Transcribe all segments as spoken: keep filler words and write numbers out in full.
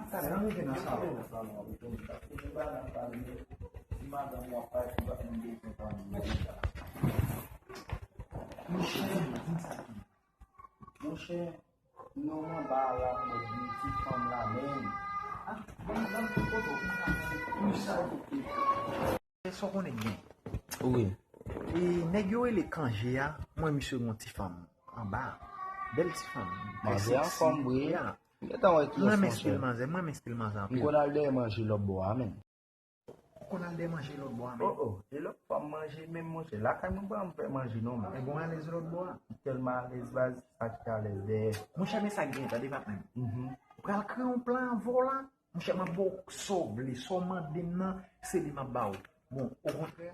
Talè, ann rive nan salon. Monchè, di m sa ki. Monchè, nonm anba a la mwen di ti fanm la menm. Ah, ban m, ban m ti foto. Monchè, sa w konnen gen. Wi. E nèg yo rele Kanje a, mwen misye gon ti fanm anba. Bèl ti fanm. Bèl seksi. Manzè anfòm, wi. Ya. M gentan wè kiyès, monchè. Mwen renmen stil manzè, mwen renmen stil manzè anpil. M konn al dèyè manje lòt bò a menm. Ou konn al dèyè manje lòt bò a menm? Oh, oh, e lòt fwa m manje menm, monchè. Lakay mwen pa m fè manje non, men. E bon, alèz lòt bò a. M tèlman alèz, baz, sa ki alèz dèyè. Monchè, men sa k gen, tande pa menm. Mhm. Ou pral kreye yon plan avè w la. Monchè, m ap ba w sa w vle, sa w mande m nan, se li m ap ba w. Bon, okontrè.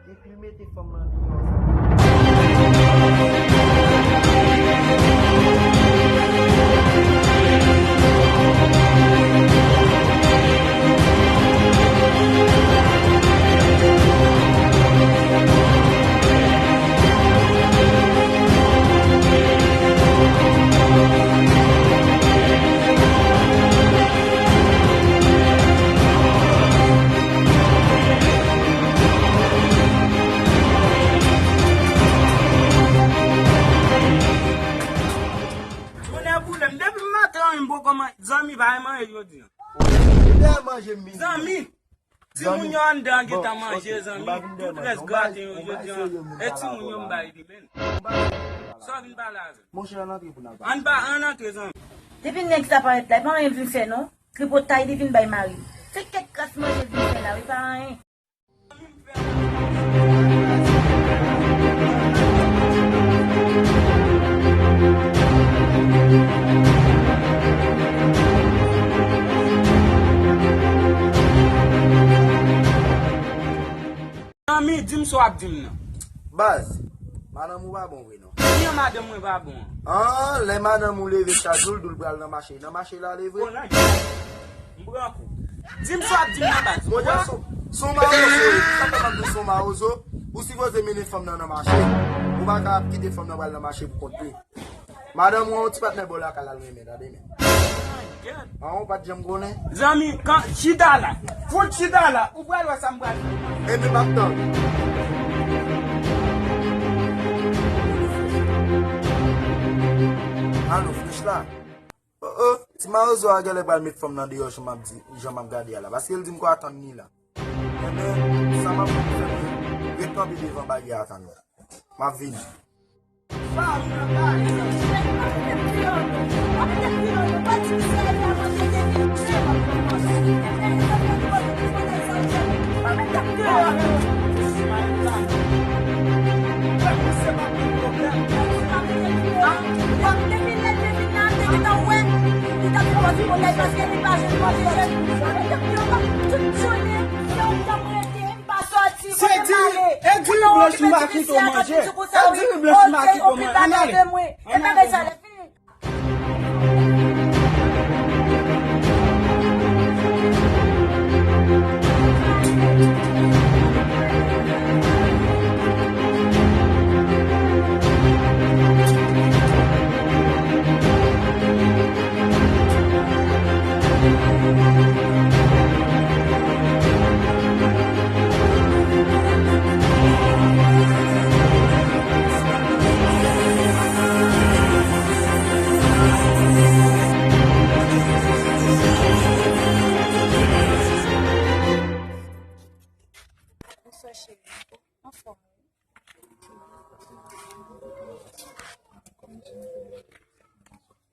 Depi l mete fanm nan deyò sa. Jounen boule m. Depi maten an, m poko manje. Zanmi, pa manje jodi a. Ou dèyè manje midi. Zanmi, timoun yo anndan gentan manje, zanmi. Tout rès graten yo jodi a, e timoun yo m bay li, men. Sa w vin pale avè m? Monchè, ann antre pou n al pale. Ann pa, ann antre, zanmi. Depi nèg sa parèt la, e pa anyen l vin fè, non. Tripotay li vin bay mari l. Se kèk kras manje l vin fè la, wi, pa anyen. Zanmi, di m sa w ap di m nan. Baz, madanm ou pa bon vre non. Kijan madanm mwen pa bon an? An, lè madanm ou leve chak jou, l di w l pral nan mache. Nan mache l ale vre? Bon, nan, m pran kou. Di m sa w ap di m nan, baz. Monchè, son, son mawozo, e sa fè m ap di w son mawozo. Ou sipoze mennen fanm nan nan mache. Ou pa ka ap kite fanm nan pral nan mache pou kont li. Madanm ou an, yon ti patnè bò lakay la l renmen, tande men. An, ou pa t janm konnen? Zanmi, kan, chita la. Fout chita la. Ou pral wè sa m pral fè. Ebyen, m ap tann. Alo, frèch la. Oh, oh, ti mawozo a genlè pral met fanm nan deyò, jan m ap di, jan m ap gade a la. Paske l di m kou atann li la. Ebyen, sa m ap fè, ret kanpe devan baryè a tann mwen. M ap vini. Tout jounen, se ou k t ap rete. M pa sòti, kote m ale? E diri blanch m pa kite w manje. E diri blanch m pa kite w manje. Ann ale. Ann ale. Bonswa, cheri. Anfòm, wi.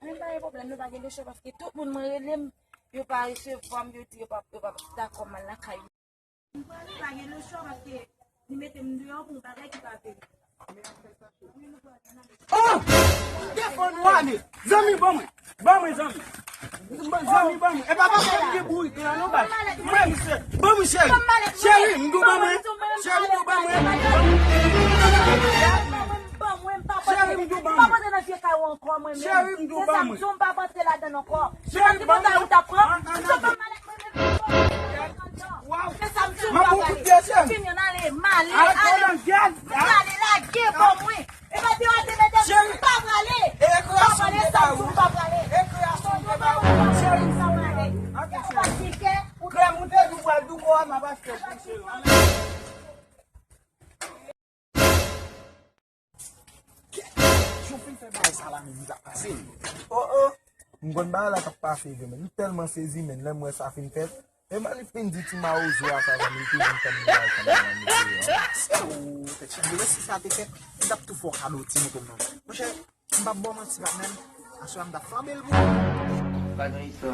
Mwen pa gen pwoblèm, nou pa gen lechwa, paske tout moun mwen rele m, yo pa resevwa m, yo di yo pa, yo pa dakò m al lakay yo. Mwen pa gen lechwa, paske Li mete m deyò pou yon bagay ki pa verite. Oh! Defann ou ale. Zanmi, ban mwen. Ban mwen, zanmi. Zanmi, ban mwen. E pa pa fè m gen bourik la, non, bay. Mwen, misye. Ban mwen, cheri. Cheri, m di w ban mwen. Cheri, m di w ban mwen. Cheri, m di w ban mwen. Cheri, m di w ban mwen. Cheri, ban mwen. Waw. Mwen pou koute, cheri. Fini, ale, m ale, ale. M ale, lage, ban mwen. E pa te wate mete m pa prale. Pa prale, sa m di w pa prale. Ekri a sou mwen, ba ou. Cheri, m sa prale. Ou pa di kè, ou Krèm, ou te di w pral di w kò a, m ap achte pou cheri. Jan w fin fè bagay sa la menm, li t ap pase. Oh, oh. M konn bagay la t ap pase vre, men m tèlman sezi, men lè m wè sa fin fèt. E man li fin di ti mawozo a sa, zanmi, li te vin tann nou bagay sa menm nan mete yo. Oh, tèt chaje, wè si sa te fèt, m t ap tou fè w kado ti moto m nan. Monchè, m p ap ba w manti, patnè m. Aswè a m t ap flanbe l pou ou. Pa gen istwa.